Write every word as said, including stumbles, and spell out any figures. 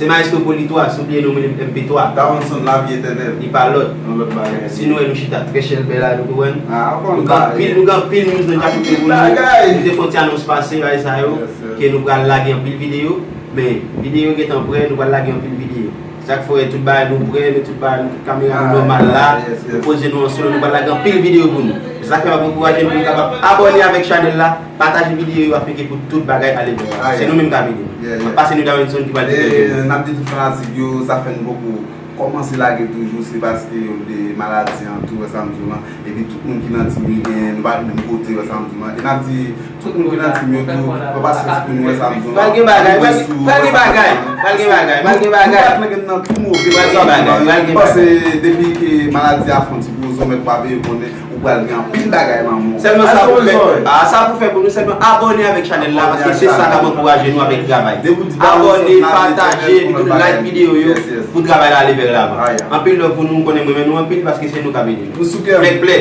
Se Maestro Polito a, si w bliye non m, M P twa. Daronson, lavi etènèl. Li pa lòt. Yon lòt bagay. Si nou wè nou chita trè chèlbè la, nou konprann. Ah, Nou gen anpil, nou gen anpil moun nou deja pote pou nou. Nou te fè yon ti anons pase, bagay sa yo, ke nou pral lage anpil videyo. Men, videyo gentan prè, nou pral lage anpil videyo. Sa k fè w wè tout bagay nou prè, nou tout bagay, nou tout kamera nou nòmal la. Nou poze nou an solo, nou pral lage anpil videyo pou nou. Se sa k fè m ap ankouraje nou pou nou kapab abòne avèk chanèl la, pataje videyo yo, afenke pou tout bagay ale byen. Se nou menm k ap ede nou. M ap pase nou Daronson ki pral ede nou. N ap di tout fanatik yo, sa fè n poko kòmanse lage toujou, se paske yo de maladi an tou, wè sa m di w lan. Epi tout moun ki nan tim yo gen, nou pa t menm kote, wè sa m di w lan. E n ap di tout moun ki nan tim yo tou, pran pasyans pou nou, wè sa m di w lan. Pral gen bagay, pral gen bagay, pral gen bagay, pral gen bagay. Nou pa t nan gen nan tou move. Pral gen bagay, pral gen bagay. Paske depi ke maladi a fè yon ti poze, ou mèt pa veye konnen ou pral gen anpil bagay nan men w. Sèlman sa pou fè, ah, sa pou fè pou nou sèlman abòne avèk chanèl la, paske se sa k ap ankouraje nou avèk travay. Abòne, pataje, epi tou like videyo yo pou travay la ale vè lavan. Anpil love pou nou, m konnen m renmen nou anpil paske se nou k ap ede nou. Fèk plè.